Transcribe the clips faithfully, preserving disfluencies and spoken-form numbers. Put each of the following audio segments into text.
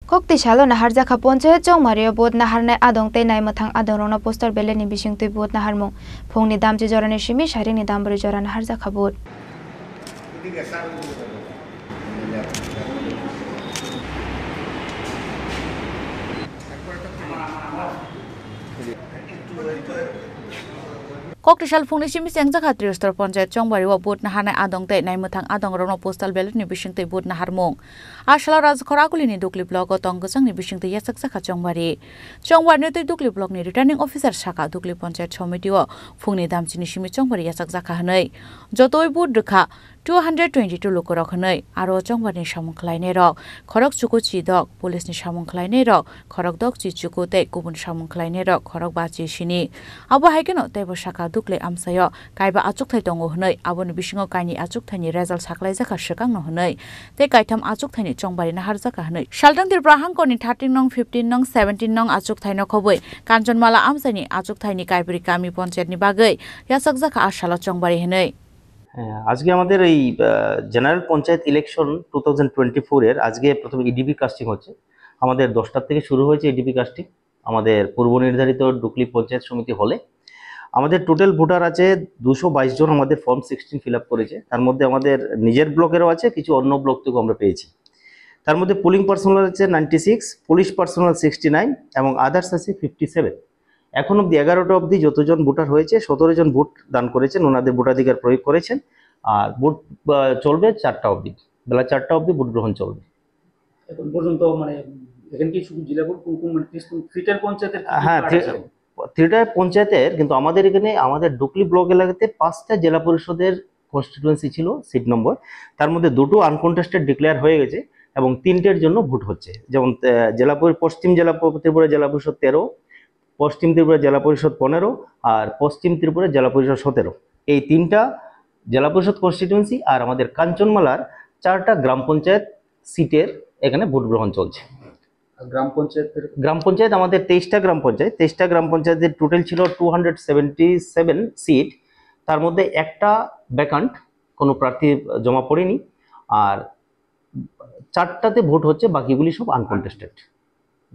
Kokti salo naharjakha ponchayat chongmario vote naharnai adong tei naimwthang adongrokno postal ballot ni bisingtwi vote naharmung. Phungni damchi jorani simi saringni dambrwi jora naharjakha vote. Kokti sal phungni simi chengjakha Triyostor ponchayat chongbario vote naharnai adong tei naimwthang adongrokno postal ballot ni bisingtwi vote naharmung. A salo Rajkhor Akulini Dukli block o tong kwchangni bisingtwi yachakjakha chongbari. Chongbarini twi Dukli block ni returning officer sakha Dukli Panchayat Somiti o phungni damchini simi chongbari yachakjakha hwnwi. Jotoi vote rwkha two hundred twenty two lukurok hwnwi. Aro chongbarini samung khlainairok khorok chuku chi dok, police ni samung khlainairok khorok dok chi chuku tei kubun samung khlainairok khorok ba chi sini. Abo hai kheno teibo sakha Dukli amchaio kaiba achukthai tongo hwnwi, aboni bisingo kainwi achukthaini result saklaijakha swkangno hwnwi, tei kaitham achukthaini chongbari naharjakha hwnwi. Saltang Tripura hangkorni thirteen nong, fifteen nong, seventeen nong achukthaino khobwi Kanchanmala amchaini achukthaini Kaibri kami ponchayatni bagwi yachakjakha a salo chongbari hwnwi. হ্যাঁ, আজকে আমাদের এই, আহ, general panchayat election two thousand twenty four এর আজকে প্রথমে EDP casting হচ্ছে। আমাদের দশটার থেকে শুরু হয়েছে ইডিপি কাস্টিং। আমাদের পূর্ব নির্ধারিত ডুকলি পঞ্চায়েত সমিতি হলে। আমাদের টোটাল ভোটার আছে দুশো বাইশ জন, আমাদের ফর্ম সিক্সটিন ফিল আপ করেছে। তার মধ্যে আমাদের নিজের ব্লকেরও আছে, কিছু অন্য ব্লক থেকেও আমরা পেয়েছি। তার মধ্যে পোলিং পার্সোনাল আছে ninety six, police personnel sixty nine এবং আদার্স আছে ফিফটি সেভেন। এখন অবধি এগারোটা অবধি যতজন ভোটার হয়েছে, সতেরো জন ভোট দান করেছেন, ওনাদের ভোটাধিকার প্রয়োগ করেছেন। আর ভোট, আহ, চলবে চারটা অবধি, বেলা চারটা অবধি ভোট গ্রহণ চলবে। এখন পর্যন্ত মানে এখানে কি শুধু জেলা পরি-, কোন কোন মানে ত্রিশ পঞ্চ-, থ্রিটার পঞ্চায়েতের কি কি হ্যাঁ, কার্ড থ্রি-, আছে? থ্রিটার পঞ্চায়েতের, কিন্তু আমাদের এখানে আমাদের ডুকলি ব্লক এলাকাতে পাঁচটা জেলা পরিষদের কনস্টিটিউয়েন্সি ছিল, সিট নম্বর, তার মধ্যে দুটো আনকনটেস্টেড ডিক্লেয়ার হয়ে গেছে এবং তিনটের জন্য ভোট হচ্ছে। যেমন, আহ, জেলা পরি-, পশ্চিম জেলা প-, ত্রিপুরা জেলা পরিষদ তেরো, পশ্চিম ত্রিপুরা জেলা পরিষদ পনেরো আর পশ্চিম ত্রিপুরা জেলা পরিষদ সতেরো। এই তিনটা জেলা পরিষদ কনস্টিটিউয়েন্সি আর আমাদের কাঞ্চনমালার চারটা গ্রাম পঞ্চায়েত সিটের এখানে ভোট গ্রহণ চলছে। আর গ্রাম পঞ্চায়েতের? গ্রাম পঞ্চায়েত আমাদের তেইশটা গ্রাম পঞ্চায়েত, তেইশটা গ্রাম পঞ্চায়েতের টোটাল ছিল two hundred seventy seven seat, তার মধ্যে একটা ভ্যাকান্ট, কোনো প্রার্থী জমা পড়েনি, আর চারটাতে ভোট হচ্ছে, বাকিগুলি সব আনকনটেস্টেড।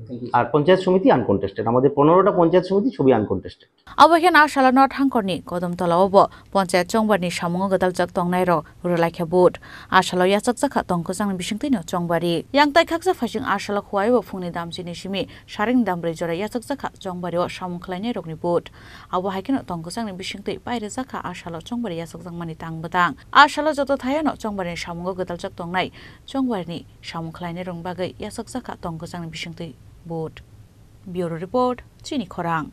Thank you, আর sir। পঞ্চায়েত সমিতি আনকনটেস্টেড, আমাদের পনেরোটা পঞ্চায়েত সমিতি সবই uncontested. Abo khe a salo North Hangkorni Kodom Tolao bo ponchayat chongbarni samungo gwdaljak tongnairok rwlaikha vote. A salo yachakjakha tong kwchangni bisingtwino chongbari. Yang tai khaksa phaising a salo Khowai bo phungni damchini simi saringni dambrwi jora yachakjakha chongbario samung khlainairokni vote. Abo hai kheno tong kwchangni bisingtwi pairijakha a salo chongbari yachakjakmani tang bwtang. A salo joto thaiano chongbarini samungo gwdaljak tongnai chongbarini samung khlainairokni bagwi yachakjakha tong kwchangni bisingtwi vote. Bureau Report, Chini Khorang.